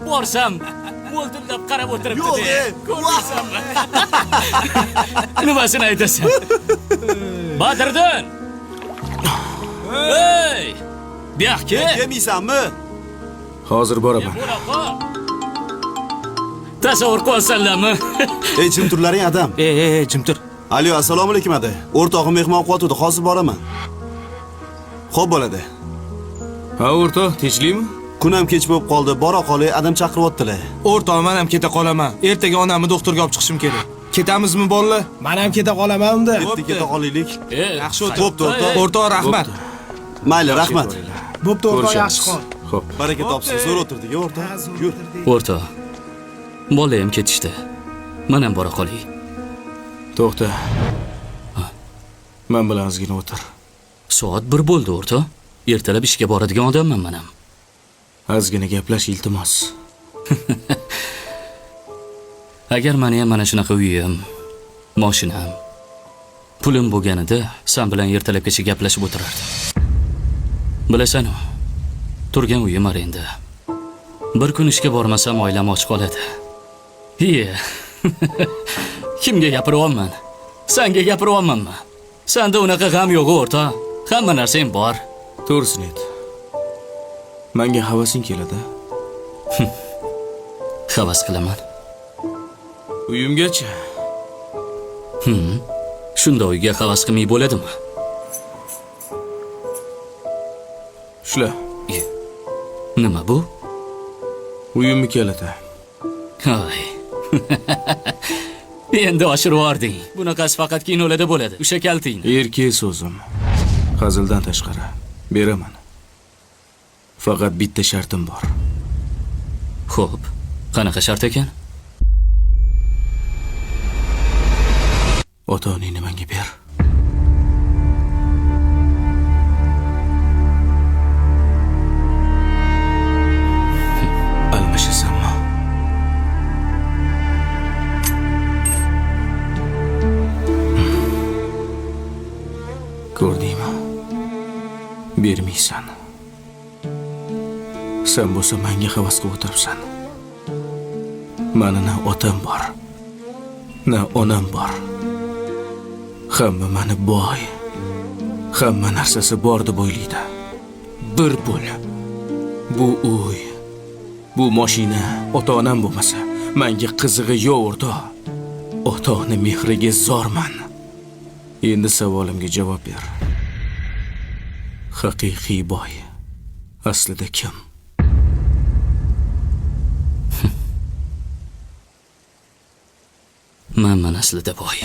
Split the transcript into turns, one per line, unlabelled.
Borsam, mo'ltillab qarab o'tiribdi.
Yo'q,
de. Ko'rdingsanmi? Nimasini aytasan? Badriddin! Ey! Buyoqqa.
Kelmaysanmi?
Hozir boraman.
Bo'la qol. Tasavvur qilyapsanlarmi?
Ey, jim turlaring adam.
Ey, ey, ey, jim tur.
Alo, assalomu alaykum ada. O'rtog'im mehmon qilyotdi, hozir boraman. Xo'p bo'ladi.
Ha, o'rtoq, tinchlikmi?
Kun ham kech bo'lib qoldi. Bora qolay, adam chaqiryaptilar.
O'rtoq, men ham keta qolaman. Ertaga onamni doktorga olib chiqishim kerak. Ketamizmi bolalar?
Men ham keta qolaman unda.
Ketdi, keta qolaylik.
Yaxshi o'tir.
Bo'pti, o'rtoq.
O'rtoq, rahmat.
Mayli, rahmat.
Bo'pti o'rtoq, yaxshi qol.
Xo'p.
Baraka topsin, zo'r o'tirdik, o'rtoq. Yur.
O'rtoq. Bola ham ketishdi. Men ham bora qolay.
To'xta. Men bilan ozgina o'tir.
Soat 1 bo'ldi, o'rtoq. Ertalab ishga boradigan odamman men ham.
Ozgina gaplash, iltimos.
Agar meni ham mana shunaqa uyim, mashinam, pulim bo'lganida sen bilan ertalabgacha gaplashib o'tirardim. Bilasan-u, turgan uyim arenda. Bir kun ishga bormasam oilam och qoladi. Iye. Kimga gapiryapman? Senga gapiryapmanmi? Senda unaqa g'am yo'q, o'rtoq. Hamma narsang bor.
To'g'risini ayt. Menga havasing keladi?
Havas qilaman.
Uyimgacha.
Shunda uyga havas qilmay bo'ladimi?
Shular.
Nima bu?
Uyimni keladi.
Ay. Endi oshirib yubording. Bunaqasi faqat kinolarda bo'ladi. O'sha kaltingni.
Erkak so'zim. Hazildan tashqari beraman. Faqat bitta shartim bor.
Xo'p, qanaqa shart ekan?
Ota-onangni menga ber. Almashasanmi? Ko'rdingmi? Bermaysan. Sen bo'lsa menga havas qilib o'tiribsan. Mani na otam bor, na onam bor. Hamma mani boy, hamma narsasi bor deb o'ylaydi. Bir pul, bu uy, bu mashina ota-onam bo'lmasa, menga qizig'i yo'q o'rtoq. Ota-ona mehriga zorman. Endi savolimga javob ber. Haqiqiy boy aslida kim?
Manman aslida boy.